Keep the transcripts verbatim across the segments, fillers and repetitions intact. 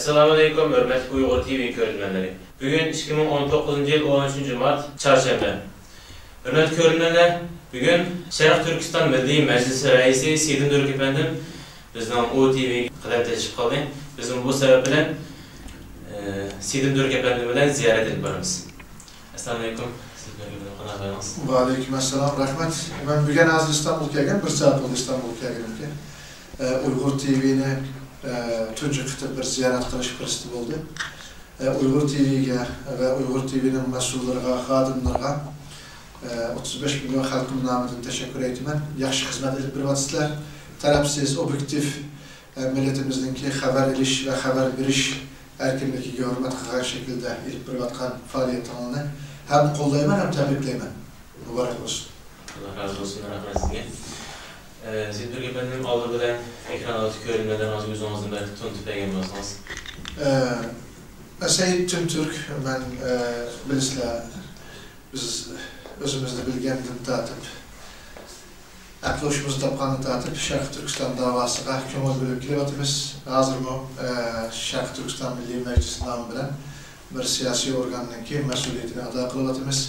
ئەسسالامۇئەلەيكۇم، ھۆرمەتلىك ئۇيغۇر تىۋى كۆرۈرمەنلىرى. بۈگۈن ئىككى مىڭ ئون توققۇزىنچى يىل ئون ئۈچىنچى مارت، چارشەنبە. ھۆرمەتلىك كۆرۈرمەنلەر، بۈگۈن شەرقىي تۈركىستان مىللىي مەجلىسى رەئىسى سېيىدىم تۈرك ئەپەندىم بىزنىڭ ئۇ تىۋىگە قەدەم تەشرىپ قىلدى. بىزمۇ بۇ سەۋەب بىلەن، ئە، سېيىدىم تۈرك ئەپەندىم بىلەن زىيارەت ئېلىپ بارىمىز. ئەسسالامۇئەلەيكۇم. سىز بىلەن قانداق ئەھۋالىڭىز؟ ۋەئەلەيكۇم ئەسسالام، رەھمەت. مەن بۈگۈن ھازىر ئىستانبۇلغا كەلگەن، بىر سائەت بولدى ئىستانبۇلغا كەلگىنىمگە. ئە، ئۇيغۇر تىۋىنى، ئە، تۇنجى قېتىم بىر زىيارەت قىلىش پۇرسىتى بولدى. ئە، ئۇيغۇر تىۋىگە ۋە ئۇيغۇر تىۋىنىڭ مەسئۇللىرىغا، خادىملىرىغا، ئە، ئوتتۇز بەش مىليون خەلقىم نامىدىن تەشەككۈر ئېيتىمەن. ياخشى خىزمەت ئېلىپ بېرىۋاتىسىلەر. تەرەپسىز، ئوبيېكتىپ، ئە، مىللىتىمىزنىڭكى خەۋەر ئېلىش ۋە خەۋەر بېرىش ئەركىنلىكىگە ھۆرمەت قىلغان شەكىلدە ئېلىپ بېرىۋاتقان پائالىيىتىڭلارنى ھەم قوللايمەن، ھەم تەبرىكلەيمەن. مۇبارەك بولسۇن. ئاللا رازى بولسۇن، رەھمەت سىزگە. ئە، سېيىت تۈرك ئەپەندىم، ئالدى بىلەن ئېكران ئالدىدىكى كۆرۈرمەنلەرنىڭ ئۆزىڭىزنى بىر تونۇتۇپ بەرگەن بولسىڭىز. ئە، مەن سەئىد تۈنتۈرك، مەن، ئە، بىلىسىلەر، بىز ئۆزىمىزنى بىلگەندىن تارتىپ، ئەقلى ھوشىمىزنى تاپقاندىن تارتىپ شەرقىي تۈركىستان داۋاسىغا كۆڭۈل بۆلۈپ كېلىۋاتىمىز. ھازىرمۇ، ئە، شەرقىي تۈركىستان مىللىي مەجلىسى نامى بىلەن بىر سىياسىي ئورگاننىڭكى مەسئۇلىيىتىنى ئادا قىلىۋاتىمىز.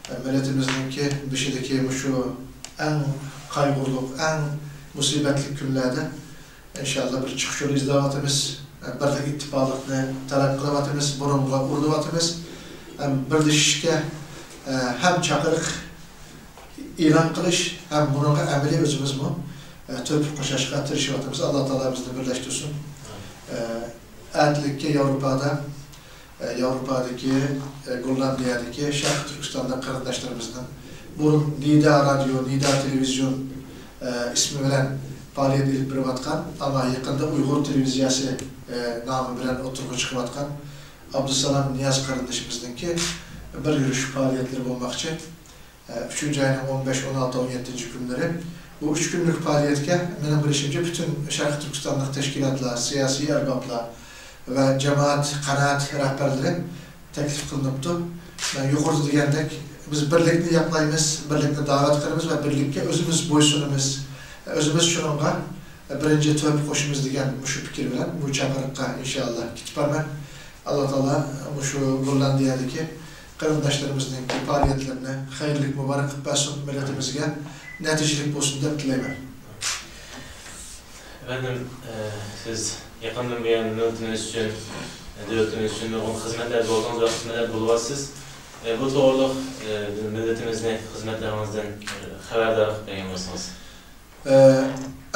ئە، مىللىتىمىزنىڭكى بېشىدىكى مۇشۇ ئەڭ قايغۇلۇق، ئەڭ مۇسىبەتلىك كۈنلەردە ئىنشاللا بىر چىقىش يولى ئىزدەۋاتىمىز. بىرلىك ئىتتىپاقلىقنى تەلەپ قىلىۋاتىمىز، بۇرۇنغا ئۇرۇلۇۋاتىمىز. ھەم بىرلىشىشكە، ھەم چاقىرىق ئېلان قىلىش، ھەم بۇنىڭغا ئەمەلىي ئۆزىمىزمۇ تۆھپە قوشاشقا تىرىشىۋاتىمىز. ئاللا تائالا بىزنى بىرلەشتۈرسۇن. ئەتىلىككە ياۋروپادا ئە، ياۋروپادىكى، ئە، گوللاندىيەدىكى شەرقىي تۈركىستاندا قېرىنداشلىرىمىزنىڭ بۇرۇن نىدا رادىيو، نىدا تېلېۋىزىيون، ئە، ئىسمى بىلەن پائالىيەت ئېلىپ بېرىۋاتقان، ئەمما يېقىندا ئۇيغۇر تېلېۋىزىيەسى، ئە، نامى بىلەن ئوتتۇرىغا چىقىۋاتقان ئابدۇسالام نىياز قېرىندىشىمىزنىڭكى بىر يۈرۈش پائالىيەتلىرى بولماقچى. ئۈچىنچى ئاينىڭ ئون بەش، ئون ئالتە، ئون يەتتىنچى كۈنلىرى. بۇ ئۈچ كۈنلۈك پائالىيەتكە مېنىڭ بىلىشىمچە پۈتۈن شەرقىي تۈركىستانلىق تەشكىلاتلار، سىياسىي ئەربابلار ۋە جامائەت، قانائەت رەھبەرلىرى تەكلىپ قىلىنىپتۇ. مەن يۇقىرىدا دېگەندەك، بىز بىرلىكنى ياقلايمىز، بىرلىكنى داۋەت قىلىمىز ۋە بىرلىككە ئۆزىمىز بويسۇنىمىز، ئۆزىمىز شۇنىڭغا بىرىنچى تۆھپە قوشىمىز دېگەن مۇشۇ پىكىر بىلەن بۇ چاقىرىققا ئىنشائاللا كېتىپ بارىمەن. ئاللا تائالا مۇشۇ گوللاندىيەدىكى قېرىنداشلىرىمىزنىڭ پائالىيەتلىرىنى خەيرلىك مۇبارەك قىلىپ بەرسۇن، مىللىتىمىزگە نەتىجىلىك بولسۇن دەپ تىلەيمەن. ئەپەندىم، ئە، سىز يېقىندىن بۇيان مىللىتىمىز ئۈچۈن، دۆلىتىمىز ئۈچۈن نۇرغۇن خىزمەتلەردە بولدىڭىز ۋە خىزمەتلەردە بولۇۋاتىسىز. ئە، بۇ توغرىلىق، ئە، مىللىتىمىزنى خىزمەتلىرىڭىزدىن، ئە، خەۋەردار قىلىپ بەرگەن بولسىڭىز.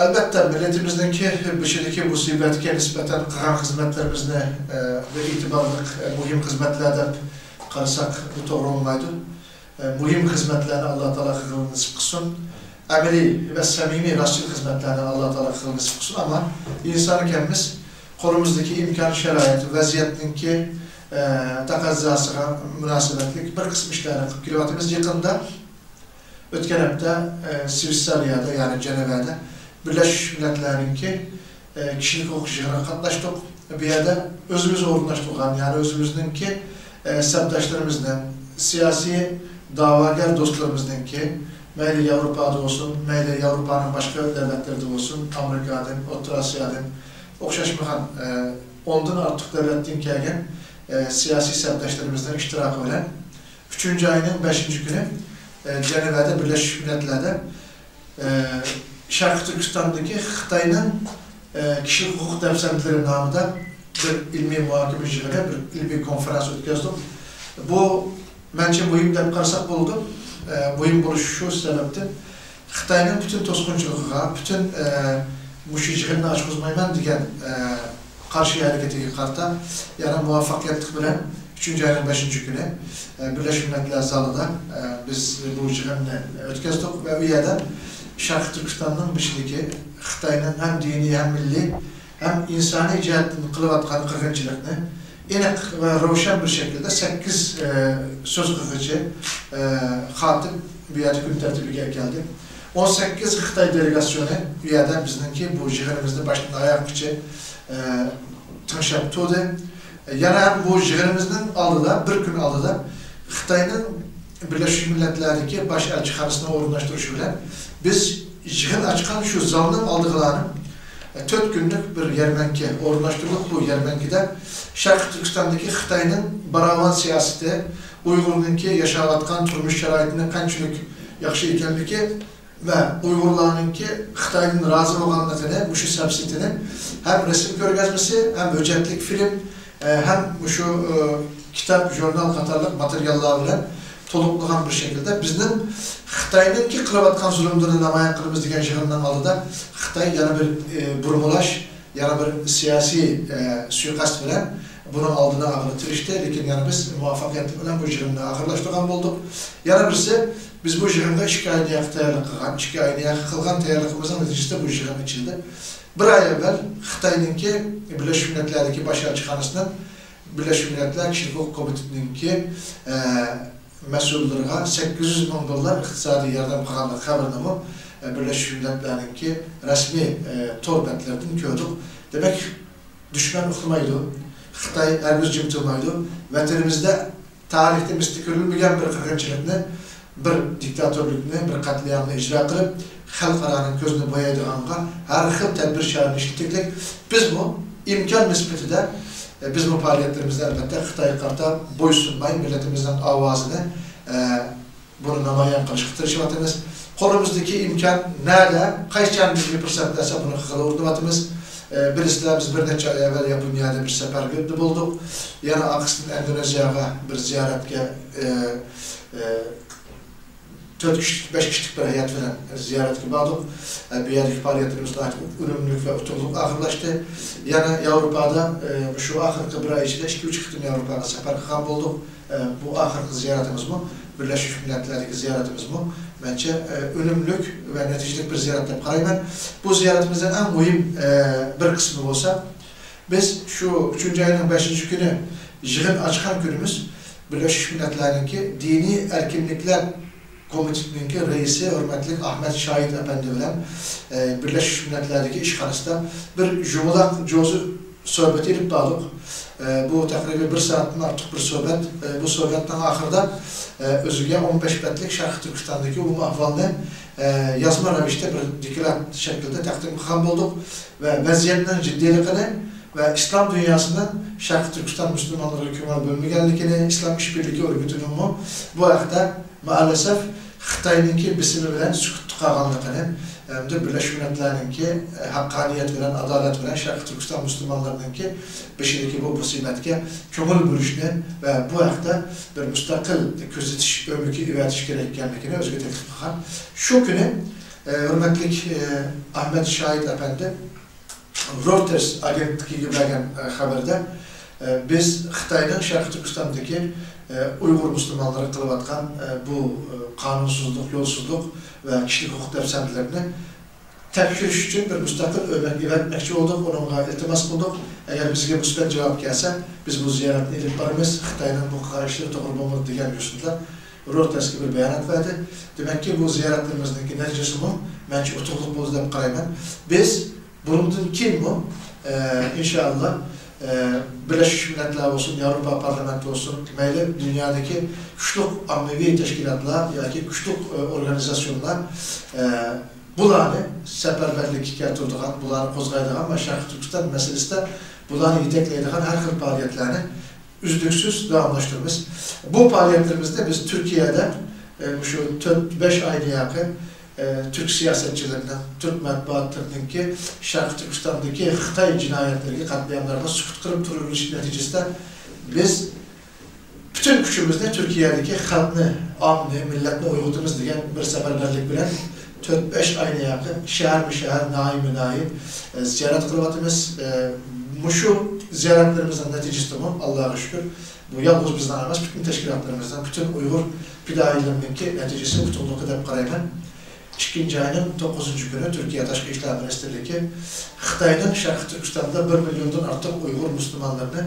ئەلبەتتە، مىللىتىمىزنىڭكى بېشىدىكى مۇسىبەتكە نىسبەتەن قىلغان خىزمەتلىرىمىزنى بىر ئېتىبارلىق، مۇھىم خىزمەتلەر دەپ قارىساق، بۇ توغرا بولمايدۇ. مۇھىم خىزمەتلەرنى ئاللا تائالا قىلغىنى نېسىپ قىلسۇن. ئەمەلىي ۋە سەمىمىي، راستچىل خىزمەتلەرنى ئاللا تائالا قىلغىنى نېسىپ قىلسۇن. ئەمما ئىنسان ئىكەنمىز، قولىمىزدىكى ئىمكان شارائىت، ۋەزىيەتنىڭكى تەقەززاسىغا مۇناسىۋەتلىك بىر قىسىم ئىشلارنى قىلىپ كېلىۋاتىمىز. يېقىندا ئۆتكەن ھەپتە، ئە، شۋېتسارىيەدە، يەنى جەنۋەدە بىرلەشمىش مىللەتلەرنىڭكى، ئە، كىشىلىك ھوقۇق يىغىنىغا قاتناشتۇق. بۇ يەردە ئۆزىمىز ئورۇنلاشتۇرغان، يەنى ئۆزىمىزنىڭكى، ئە، سەپداشلىرىمىزنىڭ، سىياسىي دەۋاگەر دوستلىرىمىزنىڭكى، مەيلى ياۋروپادا بولسۇن، مەيلى ياۋروپانىڭ باشقا دۆلەتلىرىدە بولسۇن، ئامېرىكادىن، ئوتتۇرا ئاسىيادىن ئوخشاشمىغان، ئە، ئوندىن ئارتۇق دۆلەتتىن كەلگەن، ئە، سىياسىي سەپداشلىرىمىزنىڭ ئىشتىراكى بىلەن ئۈچىنچى ئاينىڭ بەشىنچى كۈنى، ئە، جەنۋەدە بىرلەشمىش مىللەتلەردە، ئە، شەرقىي تۈركىستاندىكى خىتاينىڭ، ئە، كىشىلىك ھوقۇق دەپسەندىلىرى نامىدا بىر ئىلمىي مۇھاكىمە يىغىنى، بىر ئىلمىي كونفېرانس ئۆتكۈزدۇق. بۇ مەنچە مۇھىم دەپ قارىساق بولىدۇ. ئە، مۇھىم بولۇشى شۇ سەۋەبتىن، خىتاينىڭ پۈتۈن توسقۇنچىلىقىغا، پۈتۈن، ئە، مۇشۇ يىغىننى ئاچقۇزمايمەن دېگەن، ئە، قارشى ھەرىكىتىگە قارىتا يەنە مۇۋەپپەقىيەتلىك بىلەن ئۈچىنچى ئاينىڭ بەشىنچى كۈنى، ئە، بىرلەشمىش مىللەتلەر زالىدا، ئە، بىز بۇ يىغىننى ئۆتكۈزدۇق ۋە ئۇ يەردە شەرقىي تۈركىستاننىڭ بېشىدىكى خىتاينىڭ ھەم دىنىي، ھەم مىللىي، ھەم ئىنسانىي جەھەتتىن قىلىۋاتقان قىرغىنچىلىقنى ئېنىق ۋە روشەن بىر شەكىلدە سەككىز، ئە، سۆز قىلغۇچى، ئە، خاتىپ بۇ يەردە كۈن تەرتىپىگە ئەكەلدى. ئون سەككىز خىتاي دېلېگاتسىيونى بۇ يەردە بىزنىڭكى بۇ يىغىنىمىزنى باشتىن ئاياغقىچە، ئە، تىڭشاپ تۇردى. يەنە ھەم بۇ يىغىنىمىزنىڭ ئالدىدا، بىر كۈن ئالدىدا خىتاينىڭ بىرلەشمىش مىللەتلەردىكى باش ئەلچىخانىسىنىڭ ئورۇنلاشتۇرۇشى بىلەن بىز يىغىن ئاچقان شۇ زالنىڭ ئالدىغىلارنىڭ تۆت كۈنلۈك بىر يەرمەنكە ئورۇنلاشتۇرۇلۇپ، بۇ يەرمەنكىدە شەرقىي تۈركىستاندىكى خىتاينىڭ باراۋان سىياسىتى، ئۇيغۇرنىڭكى ياشاۋاتقان تۇرمۇش شارائىتىنى قانچىلىك ياخشى ئىكەنلىكى ۋە ئۇيغۇرلارنىڭكى خىتايدىن رازى بولغانلىقىنى، مۇشۇ سەپسېتىنى ھەم رەسىم كۆرگەزمىسى، ھەم ھۆججەتلىك فىلىم، ئە، ھەم مۇشۇ، ئە، كىتاب، ژۇرنال قاتارلىق ماتېرىياللار بىلەن تولۇقلىغان بىر شەكىلدە بىزنىڭ خىتاينىڭكى قىلىۋاتقان زۇلۇملىرىنى نامايان قىلىمىز دېگەن يىغىننىڭ ئالدىدا خىتاي يەنە بىر، ئە، بۇرمىلاش، يەنە بىر سىياسىي، ئە، سۇيىقەست بىلەن بۇنىڭ ئالدىنى ئالغىلى تىرىشتى. لېكىن يەنە بىز مۇۋەپپەقىيەتلىك بىلەن بۇ يىغىننى ئاخىرلاشتۇرغان بولدۇق. يەنە بىرسى، بىز بۇ يىغىنغا ئىككى ئايدىن ياقى تەييارلىق قىلغان. ئىككى ئايدىن ياقى قىلغان تەييارلىقىمىزنىڭ نەتىجىسىدە بۇ يىغىن ئېچىلدى. بىر ئاي ئەۋۋەل خىتاينىڭكى بىرلەشمىش مىللەتلەردىكى باش ئەلچىخانىسىنىڭ بىرلەشمىش مىللەتلەر كىشىلىك ھوقۇق كومىتېتىنىڭكى، ئە، مەسئۇللىرىغا سەككىز يۈز مىڭ دوللار ئىقتىسادىي ياردەم قىلغانلىق خەۋىرىنىمۇ، ئە، بىرلەشمىش مىللەتلەرنىڭكى رەسمىي، ئە، تور بەتلىرىدىن كۆردۇق. دېمەك، دۈشمەن ئۇخلىمايدۇ، خىتاي ھەرگىز جىم تۇرمايدۇ. ۋەتىنىمىزدە تارىختا مىسلى كۆرۈلمىگەن بىر قىرغىنچىلىقنى، بىر دىكتاتورلۇقنى، بىر قەتلىئامنى ئىجرا قىلىپ، خەلقئارانىڭ كۆزىنى بويايدىغانغا ھەر خىل تەدبىر چارىنى ئىشلىتىكلىك. بىزمۇ ئىمكان نىسبىتىدە، ئە، بىزمۇ پائالىيەتلىرىمىزنى ئەلۋەتتە خىتايغا قارىتا بويسۇنماي، مىللىتىمىزنىڭ ئاۋازىنى، ئە، بۇنى نامايان قىلىشقا تىرىشىۋاتىمىز. قولىمىزدىكى ئىمكان نەدە، قايسى چاغدا بىزگە پۇرسەت بەرسە، بۇنى قىلغىلى ئۇرۇنۇۋاتىمىز. ئە، بىلىسىلەر، بىز بىر نەچچە ئاي ئەۋۋەل ياپونىيەدە بىر سەپەرگە بولدۇق. يەنە ئارقىسىدىن ئىندونېزىيەگە بىر زىيارەتكە، ئە، ئە، تۆت كىشىلىك، بەش كىشىلىك بىر ھەيئەت بىلەن زىيارەتكە باردۇق. ئە، بۇ يەردىكى پائالىيەتلىرىمىز ناھايىتى ئۈنۈملۈك ۋە ئۇتۇقلۇق ئاخىرلاشتى. يەنە ياۋروپادا، ئە، شۇ ئاخىرقى بىر ئاي ئىچىدە ئىككى، ئۈچ قېتىم ياۋروپاغا سەپەر قىلغان بولدۇق. ئە، بۇ ئاخىرقى زىيارىتىمىزمۇ، بىرلەشمىش مىللەتلەردىكى زىيارىتىمىزمۇ، مەنچە، ئە، ئۈنۈملۈك ۋە نەتىجىلىك بىر زىيارەت دەپ قارايمەن. بۇ زىيارىتىمىزنىڭ ئەڭ مۇھىم، ئە، بىر قىسمى بولسا، بىز شۇ ئۈچىنچى ئاينىڭ بەشىنچى كۈنى يىغىن ئاچقان كۈنىمىز بىرلەشمىش مىللەتلەرنىڭكى دىنىي ئەركىنلىكلەر كومىتېتىنىڭكى رەئىسى ھۆرمەتلىك ئەھمەد شاھىت ئەپەندى بىلەن، ئە، بىرلەشمىش مىللەتلەردىكى ئىشخانىسىدا بىر يۇمىلاق جوزى سۆھبىتى ئېلىپ باردۇق. ئە، بۇ تەقرىبەن بىر سائەتتىن ئارتۇق بىر سۆھبەت. ئە، بۇ سۆھبەتنىڭ ئاخىرىدا، ئە، ئۆزىگە ئون بەش بەتلىك شەرقىي تۈركىستاندىكى ئومۇمىي ئەھۋالنى، ئە، يازما رەۋىشتە بىر دوكلات شەكلىدە تەقدىم قىلغان بولدۇق ۋە ۋەزىيەتنىڭ جىددىيلىقىنى ۋە ئىسلام دۇنياسىنىڭ شەرقىي تۈركىستان مۇسۇلمانلىرىغا كۆڭۈل بۆلمىگەنلىكىنى، ئىسلام ئىشبىرلىكى ئۆرگىتىنىڭمۇ بۇ ھەقتە مائەلەسەف خىتاينىڭكى بېسىمى بىلەن سۈكۈتتە قالغانلىقىنى، ھەمدە بىرلەشمىش مىللەتلەرنىڭكى ھەققانىيەت بىلەن، ئادالەت بىلەن شەرقىي تۈركىستان مۇسۇلمانلىرىنىڭكى بېشىدىكى بۇ مۇسىبەتكە كۆڭۈل بۆلۈشنى ۋە بۇ ھەقتە بىر مۇستەقىل كۆزىتىش ئۆمىكى ئېۋەتىش كېرەك ئىكەنلىكىنى ئۆزىگە تەكلىپ قىلغان. شۇ كۈنى، ئە، ھۆرمەتلىك، ئە، ئەھمەد شاھىت ئەپەندى رويتېرس ئاگېنتلىكىگە بەرگەن، ئە، خەۋىرىدە، ئە، بىز خىتاينىڭ شەرقىي تۈركىستاندىكى، ئە، ئۇيغۇر مۇسۇلمانلىرى قىلىۋاتقان، ئە، بۇ، ئە، قانۇنسىزلىق، يولسىزلىق ۋە كىشىلىك ھوقۇق دەپسەندىلىرىنى تەكشۈرۈش ئۈچۈن بىر مۇستەقىل ئۆمەك ئېۋەتمەكچى بولدۇق، ئۇنىڭغا ئىلتىماس قىلدۇق. ئەگەر بىزگە مۇسبەت جاۋاب كەلسە، بىز بۇ زىيارەتنى ئېلىپ بارىمىز، خىتاينىڭ بۇ قارىشلىرى توغرا بولمىدى دېگەن يوسۇندا رويتېرسكە بىر بايانات بەردى. دېمەككى، بۇ زىيارەتلىرىمىزنىڭكى نەتىجىسىمۇ مەنچە ئۇتۇقلۇق بولدى دەپ قارايمەن. بىز بۇنىڭدىن كېيىنمۇ، ئە، ئىنشائاللا، ئە، بىرلەشمىش مىللەتلەر بولسۇن، ياۋروپا پارلامېنتى بولسۇن، مەيلى دۇنيادىكى كۈچلۈك ئاممىۋى تەشكىلاتلار ياكى كۈچلۈك، ئە، ئورگانىزاتسىيونلار، ئە، بۇلارنى سەپەرۋەرلىككە كەلتۈرىدىغان، بۇلارنى قوزغايدىغان ۋە شەرقىي تۈركىستان مەسىلىسىدە بۇلارنى يېتەكلەيدىغان ھەر خىل پائالىيەتلەرنى ئۈزلۈكسىز داۋاملاشتۇرىمىز. بۇ پائالىيەتلىرىمىزدە بىز تۈركىيەدە، ئە، مۇشۇ تۆت، بەش ئايدىن ياقى، ئە، تۈرك سىياسەتچىلىرىنىڭ، تۈرك مەتبۇئاتلىرىنىڭكى شەرقىي تۈركىستاندىكى خىتاي جىنايەتلىرىگە، قەتلىئاملارغا سۈكۈت قىلىپ تۇرۇۋېلىشى نەتىجىسىدە بىز پۈتۈن كۈچىمىزنى تۈركىيەدىكى خەلقنى، ئاممىنى، مىللەتنى ئويغىتىمىز دېگەن بىر سەپەرۋەرلىك بىلەن تۆت، بەش ئاينى يېقىن شەھەرمۇ شەھەر، ناھىيەمۇ ناھىيە، ئە، زىيارەت قىلىۋاتىمىز. ئە، مۇشۇ زىيارەتلىرىمىزنىڭ نەتىجىسىدىمۇ، ئاللاغا شۈكۈر، بۇ يالغۇز بىزنىڭ ئەمەس، پۈتۈن تەشكىلاتلىرىمىزنىڭ، پۈتۈن ئۇيغۇر پىدائىيلىرىنىڭكى نەتىجىسى، ئۇتۇقلۇقى دەپ قارايمەن. ئىككىنچى ئاينىڭ توققۇزىنچى كۈنى تۈركىيە تاشقى ئىشلار مىنىستىرلىكى خىتاينىڭ شەرقىي تۈركىستاندا بىر مىليوندىن ئارتۇق ئۇيغۇر مۇسۇلمانلىرىنى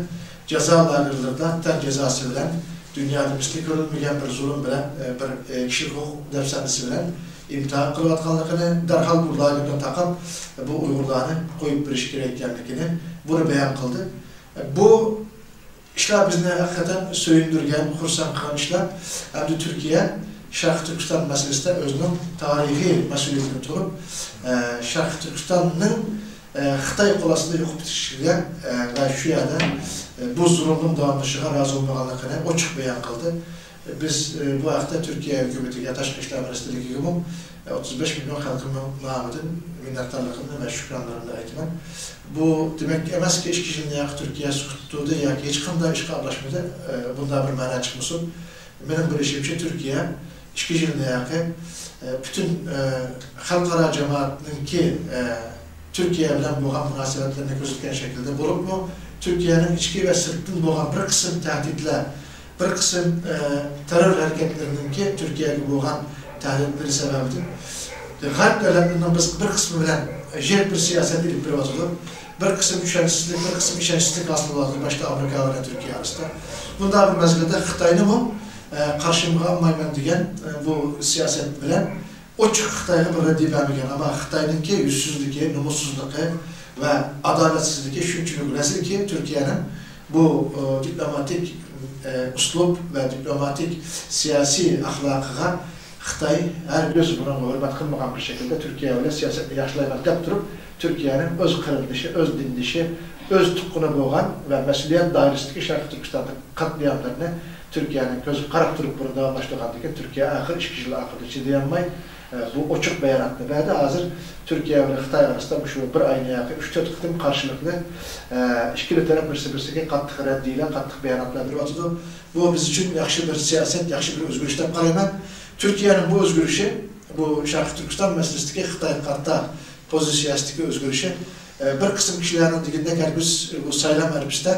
جازا لاگېرلىرىدا تەن جازاسى بىلەن، دۇنيادا مىسلى كۆرۈلمىگەن بىر زۇلۇم بىلەن، ئە، بىر، ئە، كىشىلىك ھوقۇق دەپسەندىسى بىلەن ئىمتىھان قىلىۋاتقانلىقىنى، دەرھال بۇ لاگېردىن تاقاپ، بۇ ئۇيغۇرلارنى قويۇپ بېرىش كېرەك ئىكەنلىكىنى، بۇنى بايان قىلدى. بۇ ئىشلار بىزنى ھەقىقەتەن سۆيۈندۈرگەن، خۇرسەن قىلغان ئىشلار. ئەمدى تۈركىيە شەرقىي تۈركىستان مەسىلىسىدە ئۆزىنىڭ تارىخىي مەسئۇلىيىتىنى تونۇپ، ئە، شەرقىي تۈركىستاننىڭ ئە، خىتاي قول ئاستىدا يوقىلىپ كېتىشىگە، ئە، ۋە شۇ يەردە، ئە، بۇ زۇلۇمنىڭ داۋاملىشىشىغا رازى بولمىغانلىقىنى ئوچۇق بايان قىلدى. بىز، ئە، بۇ ھەقتە تۈركىيە ھۆكۈمىتىگە، تاشقى ئىشلار مىنىستىرلىكىگىمۇ، ئە، ئوتتۇز بەش مىليون خەلقىمنىڭ نامىدىن مىننەتدارلىقىمنى ۋە شۈكرانىلىرىمنى ئېيتىمەن. بۇ دېمەك ئەمەسكى، ئىككى يىلنى ياقى تۈركىيە سۈكۈت تۇتۇۋالدى ياكى ھېچقانداق ئىشقا ئارىلاشمىدى. ئە، بۇنداق بىر مەنا چىقمىسۇن. مېنىڭ بىلىشىمچە، تۈركىيە ئىككى يىلنى ياقى، ئە، پۈتۈن، ئە، خەلقئارا جامائەتنىڭكى، ئە، تۈركىيە بىلەن بولغان مۇناسىۋەتلىرىنى كۆرسەتكەن شەكىلدە بولۇپمۇ، تۈركىيەنىڭ ئىچكى ۋە سىرتتىن بولغان بىر قىسىم تەھدىتلەر، بىر قىسىم، ئە، تېررور ھەرىكەتلىرىنىڭكى تۈركىيەگە بولغان تەھدىتلىرى سەۋەبىدىن غەرب دۆلەتلىرىنىڭ بىز بىر قىسمى بىلەن يىرىك بىر سىياسەت ئېلىپ بېرىۋاتىدۇ. بىر قىسىم چۈشەنچىسىزلىك، بىر قىسىم ئىشەنچسىزلىك ھاسىل بولۇۋاتىدۇ، باشتا ئامېرىكا بىلەن تۈركىيە ئارىسىدا. بۇنداق بىر مەزگىلدە خىتاينىمۇ، ئە، قارشىمغا ئالمايمەن دېگەن، ئە، بۇ سىياسەت بىلەن ئوچۇق خىتايغا بىر رەددىيە بەرمىگەن. ئەمما خىتاينىڭكى يۈزسىزلىكى، نومۇسسىزلىقى ۋە ئادالەتسىزلىكى شۇنچىلىك رەزىلكى، تۈركىيەنىڭ بۇ، ئە، دىپلوماتىك، ئە، ئۇسلۇب ۋە دىپلوماتىك سىياسىي ئەخلاقىغا خىتاي ھەرگىز بۇنىڭغا ھۆرمەت قىلمىغان بىر شەكىلدە تۈركىيە بىلەن سىياسەتنى ياخشىلايمەن دەپ تۇرۇپ، تۈركىيەنىڭ ئۆز قېرىندىشى، ئۆز دىندىشى، ئۆز تۇغقىنى بولغان ۋە مەسئۇلىيەت دائىرىسىدىكى شەرقىي تۈركىستاندىكى قەتلىئاملىرىنى تۈركىيەنىڭ كۆزىگە قاراپ تۇرۇپ بۇنى داۋاملاشتۇرغاندىن كېيىن، تۈركىيە ئاخىر ئىككى يىل ئاخىرىدا چىدىيالماي، ئە، بۇ ئوچۇق باياناتنى بەردى. ھازىر تۈركىيە بىلەن خىتاي ئارىسىدا مۇشۇ بىر ئاينى ياقى ئۈچ تۆت قېتىم قارشىلىقنى، ئە، ئىككىلا تەرەپ بىرسى-بىرسىگە قاتتىق رەددىيەلەر، قاتتىق باياناتلار بېرىۋاتىدۇ. بۇ بىز ئۈچۈن ياخشى بىر سىياسەت، ياخشى بىر ئۆزگىرىش دەپ قارايمەن. تۈركىيەنىڭ بۇ ئۆزگىرىشى، بۇ شەرقىي تۈركىستان مەسىلىسىدىكى خىتايغا قارىتا پوزىتسىيەسىدىكى ئۆزگىرىشى، ئە، بىر قىسىم كىشىلەرنىڭ دېگىنىدەك، ھەرگىز بۇ سايلام ئەرىپىسىدە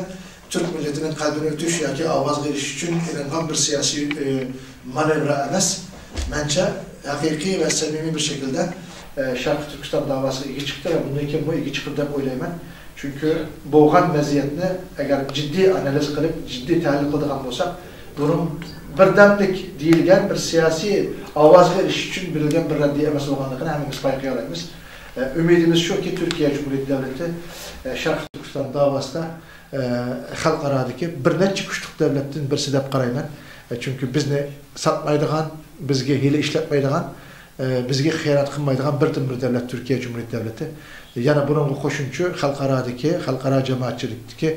تۈرك مىللىتىنىڭ قەلبىنى ئۆتۈش ياكى ئاۋازغا ئېرىشىش ئۈچۈن ئېلىنغان بىر سىياسىي، ئە، مانېۋىر ئەمەس. مەنچە، ھەقىقىي ۋە سەمىمىي بىر شەكىلدە، ئە، شەرقىي تۈركىستان داۋاسىغا ئىگە چىقتى ۋە بۇندىن كېيىنمۇ ئىگە چىقىدۇ دەپ ئويلايمەن. چۈنكى بولغان ۋەزىيەتنى ئەگەر جىددىي ئانالىز قىلىپ، جىددىي تەھلىل قىلىدىغان بولساق، بۇنىڭ بىردەملىك دېيىلگەن بىر سىياسىي ئاۋازغا ئېرىشىش ئۈچۈن بېرىلگەن بىر رەددىيە ئەمەس بولغانلىقىنى ھەممىمىز بايقىيالايمىز. ئە، ئۈمىدىمىز شۇكى، تۈركىيە جۇمھۇرىيىتى دۆلىتى، ئە، شەرقىي تۈركىستان داۋاسىدا، ئە، خەلقئارادىكى بىر نەچچە كۈچلۈك دۆلەتتىن بىرسى دەپ قارايمەن. ئە، چۈنكى بىزنى ساتمايدىغان، بىزگە ھىيلە ئىشلەتمەيدىغان، ئە، بىزگە خىيانەت قىلمايدىغان بىردىنبىر دۆلەت تۈركىيە جۇمھۇرىيەت دۆلىتى. يەنە بۇنىڭغا قوشۇمچە خەلقئارادىكى، خەلقئارا جامائەتچىلىكتىكى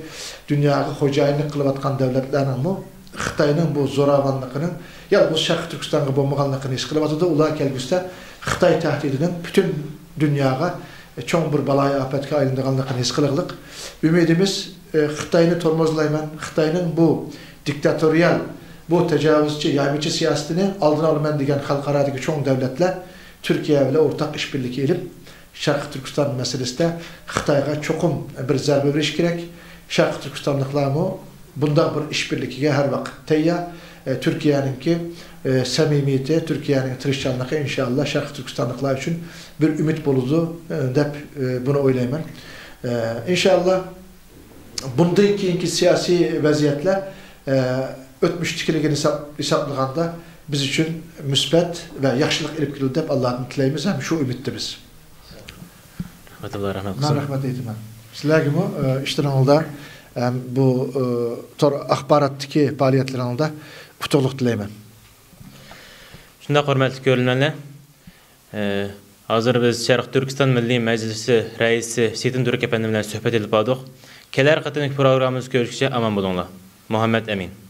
دۇنياغا خوجايىنلىق قىلىۋاتقان دۆلەتلەرنىڭمۇ خىتاينىڭ بۇ زوراۋانلىقىنىڭ يالغۇز شەرقىي تۈركىستانغا بولمىغانلىقىنى ھېس قىلىۋاتىدۇ. ئۇلار كەلگۈسىدە خىتاي تەھدىتىنىڭ پۈتۈن دۇنياغا چوڭ بىر بالايىئاپەتكە ئايلىنىدىغانلىقىنى ھېس قىلغلىق. ئۈمىدىمىز، ئە، خىتاينى تورمۇزلايمەن، خىتاينىڭ بۇ دىكتاتورىيال، بۇ تاجاۋۇزچى، يايمىچى سىياسىتىنى ئالدىنى ئالىمەن دېگەن خەلقئارادىكى چوڭ دۆلەتلەر تۈركىيە بىلەن ئورتاق ئىشبىرلىكى ئېلىپ، شەرقىي تۈركىستان مەسىلىسىدە خىتايغا چوقۇم بىر زەربە بېرىش كېرەك. شەرقىي تۈركىستانلىقلارمۇ بۇنداق بىر ئىشبىرلىكىگە ھەر ۋاقىت تەييار. ئە، تۈركىيەنىڭكى، ئە، سەمىمىيىتى، تۈركىيەنىڭ تىرىشچانلىقى ئىنشائاللا شەرقىي تۈركىستانلىقلار ئۈچۈن بىر ئۈمىد بولىدۇ، ئە، دەپ، ئە، بۇنى ئويلايمەن. ئە، ئىنشائاللا بۇندىن كېيىنكى سىياسىي ۋەزىيەتلەر، ئە، ئۆتمۈشتىكىلىكىنى ھېساب-، ھېسابلىغاندا بىز ئۈچۈن مۈسبەت ۋە ياخشىلىق ئېلىپ كېلىدۇ دەپ ئاللادىن تىلەيمىز ھەم شۇ ئۈمىدتە بىز. رەھمەت، ئاللا رەھمەت قىلسۇن. مەن رەھمەت ئېيتىمەن. سىلەرگىمۇ، ئە، ئىشلىرىڭلاردا ھەم بۇ، ئە، تور ئاخباراتتىكى پائالىيەتلىرىڭلاردا ئۇتۇقلۇق تىلەيمەن. شۇنداق، ھۆرمەتلىك كۆرۈرمەنلەر. ئە، ھازىر بىز شەرقىي تۈركىستان مىللىي مەجلىسى رەئىسى سېيىتىن تۈرك ئەپەندى بىلەن سۆھبەت ئېلىپ باردۇق. كېلەر قېتىملىق پروگراممىمىزدا كۆرۈشكىچە ئامان بولۇڭلار. مۇھەممەد ئەمىن.